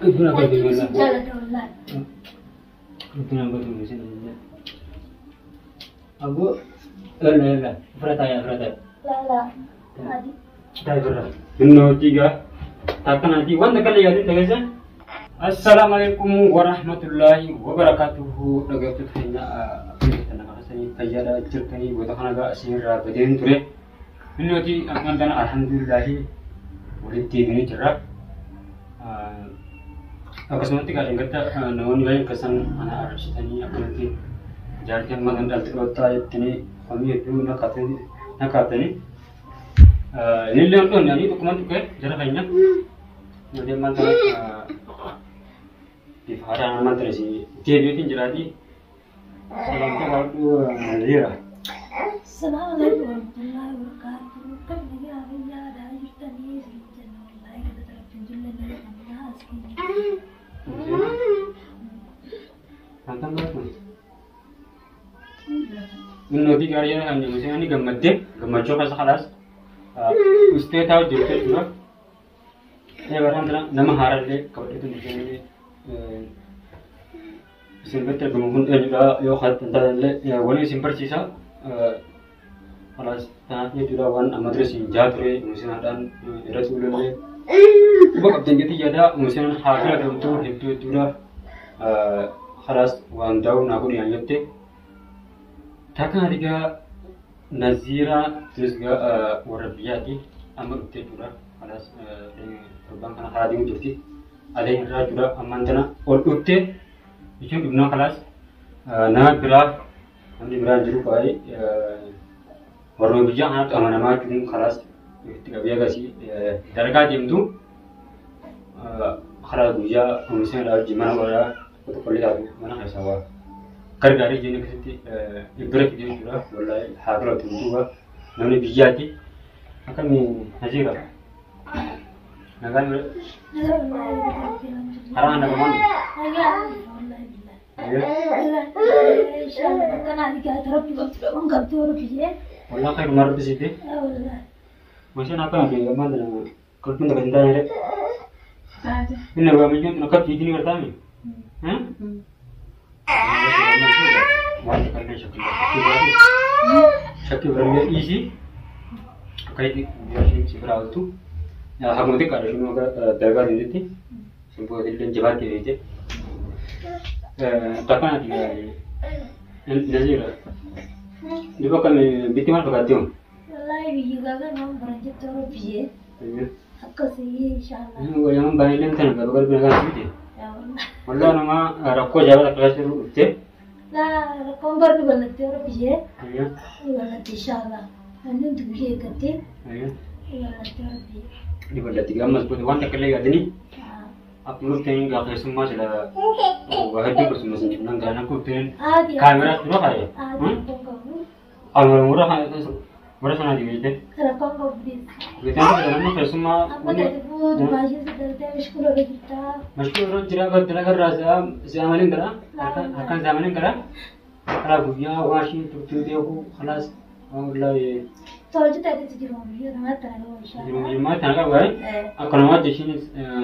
Hedduu na galatoomii Hedduu si wallaahi. jaalladha wallaahi. Hedduu na galatoomii isin illee. Aboo yalla yalla ofirra taa'i ofirra taa'i. Laa laa. Adi. Taa'i ofirra. Innootii gaa takkanaatii wanta kana yaadin dhageessan. Assalaamu alaikum warahmatullaahi wabarakaatuhu dhaggeeffattoota keenya akkam jirtan nagaa keessanii fayyaadha jirtanii goota kana gaa isinirraa badeen ture. Innootii ammaan tana alhamdulillaahi walitti deebinee jirra. Akkasumatti gaa dheengadda namoonni baay'een keessan ana arrabsitanii akkanatti jaartii amma kan dhalte dhoottaa jettanii komii hedduu na kaaftanii. Inni illee hin dhoonne ani tokkuman tuqee jara keenya. Nuti ammaan tana bifa haaraan ammaan tana isin deebi'eetiin jiraatii. Salaamtaa gaafadhu jira. Assalamu alaikum warahmatullahi wabarakatuh. Akkam nagaa fayyaadhaa jirtanii isin jenna wallaahi galata rabbiin jilla nama qabnaa as keenya. Salaamtaan gaafadhu. Inni hojii gaarii jala kan jiru seenani gammaddee gammachuu keessa kalaas ustee taa'u jirtu jechuudha. Ee baraan tana nama haarallee qabadheetu dhufee isin biratti argamu kun eenyudha yoo kan taatellee waliin isin barsiisa. Kalaas tanaaf jechuudha waan amma dura isin jaa ture musinaadhaan irratti ulallee quba qabdan jetti yaada musinaan haa filatamtu hedduu hedduudha. Kalaas waan daa'u naa godhi naan jette. Takka ati gaa Naziiraa tunis gaa warra biyyaati amma dhufte jechuudha. Kalaas torbaan kana karaa deemu jirti. Aleen irraa jechuudha ammaan tana ol dhufte jechuun dhufnaa kalaas nama biraa namni biraa hin jiru baay'ee warra biyyaa kanatti amanamaa jechuun kalaas itti qabee agasii dalagaa deemtu karaa guyyaa oomisha wajjin mana oolaa tokko tokkollee taatu mana keessaa waa gargaaree jireenya keessatti bira fidee jechuudha. Wallaahi haa galatu duuba namni biyyaati. Akkamii Naziira? Nagaan bira karaa nagamaan wallaahi khayrumaa rabbi siite. Mashaan akkana fi ammaan tana kolfuun takka hin taane ree. Inni waa mijoon tun akka fiigini gartaami. Waan takka illee shakkii shakkii birallee dhiisii akka itti guyyaa isheen si biraa ooltu haguma xiqqaadha isheen akka dalagaa deemtetti simboo illee jabaatti beekte. Takka naziira. Duba akkami bitti maal fakkaatti hoo? Wallaahi biyyi gaafa nama baran jettee warra biyyee akkasii inshaallah. Wayyaan baay'inaan tana gaba qalbii nagaa miti. Yaa wallah. Wallah nama rakkoo ajaa'ibaa takka keessa jiru dhufte. Laa rakkoon barri ballattee warra biyyee ni ballatti inshaallah. Namni hundi biyya eeggattee ni ballattee warra biyyee. Ni ballatti ammas booda waan takka illee yaadanii akkuma dhufteen gaa keessummaa sila waa hedduu keessummaa sin jibnan gaa akka dhufteen Haati kaameraas dura kaaye. Haati rakkoon qabu. Kaamera mura sanaati beekte. Rakkoon qabu biis. Beektaan nama keessummaa Amma gadi buutu baay'ee si galtee mishkula irra jirtaa. Mashkula irra jira dalaga irraa si'a malee gara harkaan si'a malee gara karaa guyyaa waa isheen turtuu beeku kalaas wallaahi Tolchi ta'etti jiru biyya kanatti ana qabu inshaallah. jiruma jirmaa tana qabu waa'ee akka namaatti isheen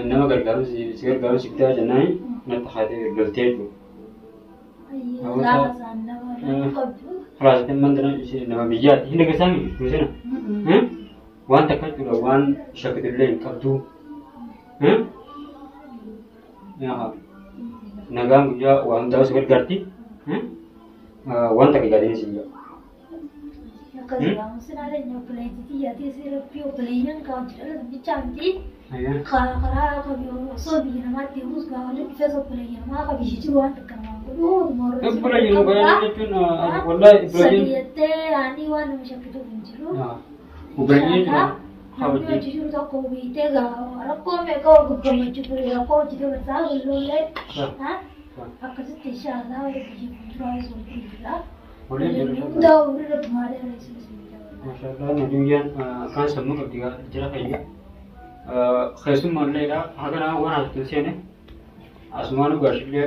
nama gargaaru si gargaaru si bitaa jennaan natti haatee loltee jechuudha. Laafa isaan nama rakkoo qabdu. Kalaas mandana ishee nama biyyaati hin dhageessaami misena waan takka jechuudha waan shakkitullee hin qabdu. Nagaan guyyaa waa hundaa'u si gargaarti. Waan takka yaadanii si jira. Akkasuma sinaalee obboleettii xiyyaatee si rabbii obboleeyyan kan jedhan bichaa miti. Karaa qabi osoo biyya namaatti deemus gaafa dhufes obboleeyyan namaa qabi jiru waan takka namaan godhu. Obboleeyyan obboleeyyan jechuun wallaahi Sadi obboleeyyan. jettee ani waan nama shakkituuf hin jiru. Obboleeyyan jechuudha. Namni hojii jiru tokko beektee gaafa rakkoo meeqa wal gammachuu ture rakkoo hojii dabarsaa golloollee akkasitti inshaallah wal biyya fuulduraa wal jira. Waliin jiru. Hundaa umrii rabbi maalee reessu isin Maashaallah Nabiyyaan akkaan sammuu qabdi jira keenya. Keessummaa illeedha. Haga nama waan haasoftu seene asumaan gaashillee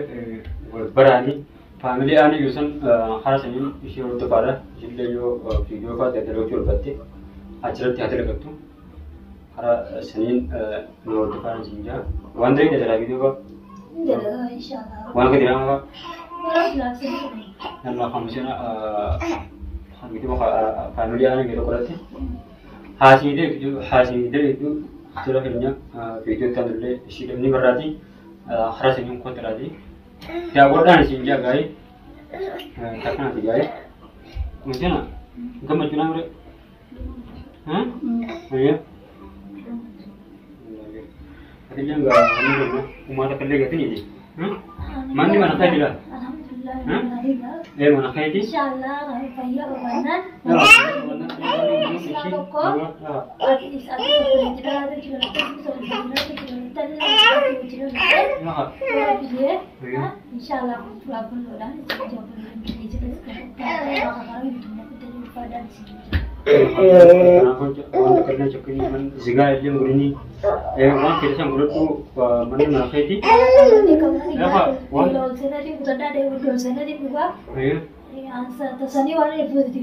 wal baraanii faamilii aanee yoo san karaa saniin ishee hordofaadha. Ishillee yoo viidiyoo fa'aa daldalachuu barbaadde achirratti haa dalagattu. Karaa saniin nu hordofaa isin jaa. Waan ta'eef jala viidiyoo qaba. Dalagaa inshaallah. Waan gadi nama qaba. Warra laafsanii kana. Yalla khamsina viidiyoo faamilii aanaa yeroo qoratti. Haasii deetu jira keenya viidiyoo itti aanullee ishii dhabni barraati. Karaa saniin kottiraati. Daawwadhaan isin jaa gaa'ee. Takkanaati gaa'ee. Musina gammachuu naa bire. Ayyaa. Atillee gaa uummata kallee gatiniiti. Manni mana kee jira. Alhamdulillah. Ee mana keeti. Inshaallah fayyaa qabaannaan. Atis atis jiraatu jiraatu jiraatu jiraatu jiraatu Inshaallah fulaafuudhaan Zigaa illee murini waan fedhe san godhadhu manni mana keeti. Tasanii waan eebbifatu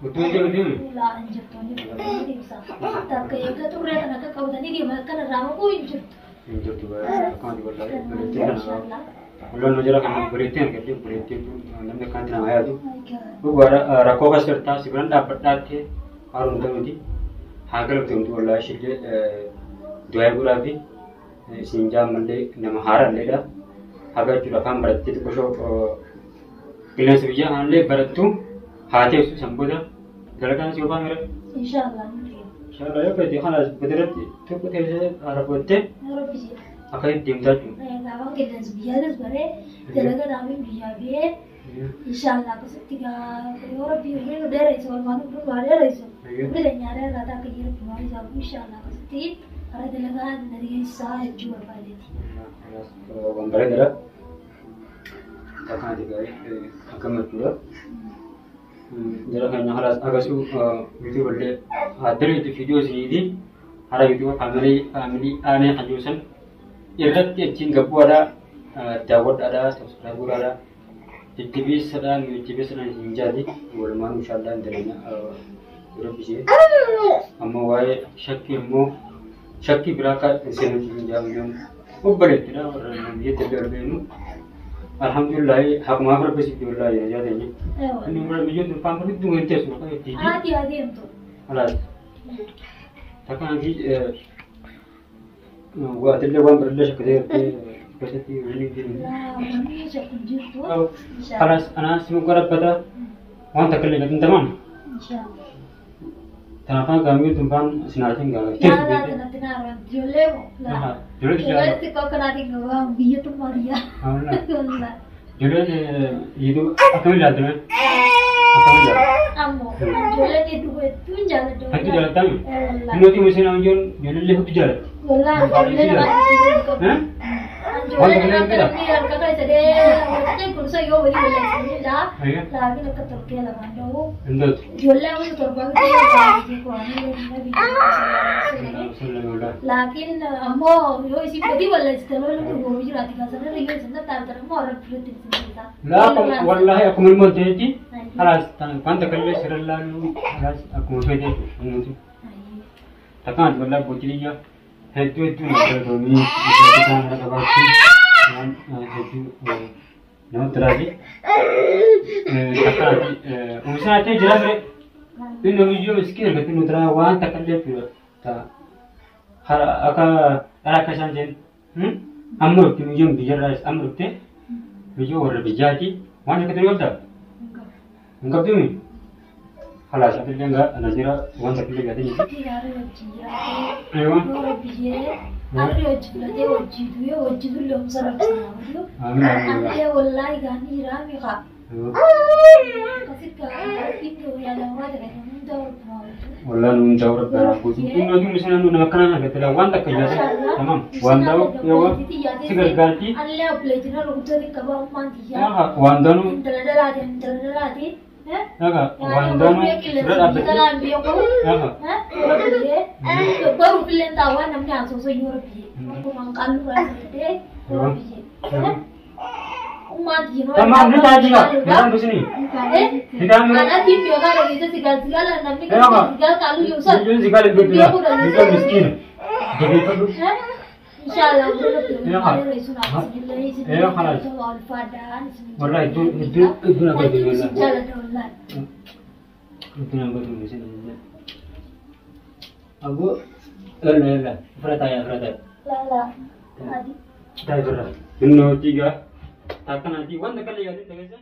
Utuu hin deemu. Laan jirtu takka eega xurree kan akka qabatanii deeman akkana irraa maquu hin jirtu. Hin jirtu akkanatti wallahi bareeddee kana. Walloon jira kana bareeddee argadde bareeddee namni akkanatti nama yaadu. Dhugaadha rakkoo keessa jirtaa si biraan dhaabbadhaattee haaruu hin ta'uuti. Haa galabtamtu wallahi ishillee du'aa godhaa fi isin jaammallee nama haara illeedha. Haga jechuudha afaan barattee xiqqoo qilleensa biyyaa kanallee barattu haa teessu san booda dalagaan si obaa mira. Inshaallah. Inshaallah yoo feete kana badirratti tokko teessee haara godhattee Rabbi jedha. akkasitti deemtaa jechuudha. Gaafan qilleensa biyyaatis baree dalaga dhaabeen biyyaa biyee inshaallah akkasitti yoo rabbi umrii nu dheereysu walumaan umrii nu haa dheereysu. Umrii keenya haa dheerataa akka yeroo dhumaa isaa inshaallah akkasitti karaa dalagaa na dhiyeessaa jechuu barbaadeeti. Waan bareedaadha. Akkanatti gaarii gammachuudha. Jara keenya halaas agarsiisu yuutuub illee haaddareetu viidiyoo isiniiti. Hara yuutuuba faamilii faamilii aanee kan jiru san irratti achiin gabbu'aadha daawwadhaadha sabskiraayib godhaadha. Jajjabeessadhaan jajjabeessadhaan isin jaati walumaan inshaallah hin dalaina rabbisee. Amma waa'ee shakkii immoo shakkii biraa akka hin seenutti hin jaamu obboleettidha warra biyyatti illee arginu. Alhamdulillah haqumaaf rabbi siif wallahi ya jaateenye. Inni umra biyyoon durfaan kun hedduu hin teessu maqaa itti. Haati adeemtu. Halaas. Takkaan fi waatillee waan birallee shakkatee keessatti waliin jiru. Wanni shakku hin jirtu. Halaas anaa si muka rabbata waan takka illee gatiin tamam. Inshaallah. Kanaafaan gaamii tunfaan sinaatiin gaama. Teessu Laa beekte. kanatti naa ijoollee moo? Laa. Ijoollee Ijoollee jaalladha. xiqqoo kanaatiin gabaa biyyattummaa biyyaa. Ijoolleen yiiduu akkamiin ilaaltame? Akkamiin ilaaltu? Ammoo ijoolleen hedduu hedduun jaalladha. Hedduu jaallattami? Wallaahi. Nuti musliimaa ijoon ijoollee hedduu jaallatti. Wallaahi ijoollee nama qabu. Ijoollee nama akka namni harka keessa dee wajjin kunuunsa yoo walii balleessanidha. Laakiin akka torkee lamaan da'u. Hindooti. Ijoollee amma torbaa Laakiin ammoo yoo isin badii balleessite lola dhuguu jiraati kaasarra yoo isin tattaafatan ammoo rabbi irratti isin dhiisa. Laa wallaahi akkuma ilmoo ta'etti halaas waan takka illee sirra laaluu halaas akkuma fedhe jechuudha. Takkaan wallaahi bootiliyya hedduu hedduu nama galatoomii isaan irra qabaachuun waan hedduu namatti tolaati. Takkaan oomishaan achii jira ture inni biyyoo miskiin argatti nu tiraa waan takka illee jechuudha. Akka dhala akka isaan jedhan amma dhufte biyyoon biyyarraa amma dhufte biyyoo warra biyyaati waan akka ture qabdaa? Hin qabduu? Halaas atillee ana jira waan takka illee gatii Yaara wajjin jiraatee Aywa. yoo rabbi jee harri hojii filatee hojii du'ee hojii dullee omsa rabsanaa wajjin. Amiin amiin. Anillee wallaahi gaanii jiraa miqa. Akkasitti rabbiin yaadamaa jira hunda waltumaa wajjin. Wallaan nuun ta'uu rabbi haa kuusu. Inni hojii misina nu nama akkanaa argatte laa waan takka ijaarsa. Tamam. Waan ta'u yoo si gargaarti. Anillee obboleettiin rukuttoota qaba ummaan tiyyaa. Waan danuu Intala dhalaati intala dhalaati. Dhaga waan danuu sirra dhaabbatte. Intalaan beeku. Dhaga. Baruuf illee taa'aa namni haasawsa yoo rabbi. Akkuma qallu raasatee rabbi. Ummaan tiyyaa. Tamam ni taajila. Naan bisini. Hidhaan mura. Anaatiin beekaa dhageessa sigaal sigaala namni Eegaa. sigaal qaaluu yoo san. Biyyoon sigaal hin beektu biyyoon miskiina. Jabeeffadhu. Inshallah. Eegaa. Eegaa kalaas. Wallahi iddoo iddoo iddoo na gahu wallahi. Jaalladha wallahi. Iddoo na gahu miskiina. Aboo yalla yalla fira taa'ee fira taa'ee. Lala. Adi. Taa'ee fira. Innoo tiigaa. Taakkanaatii wanta kala yaadin dhageessan.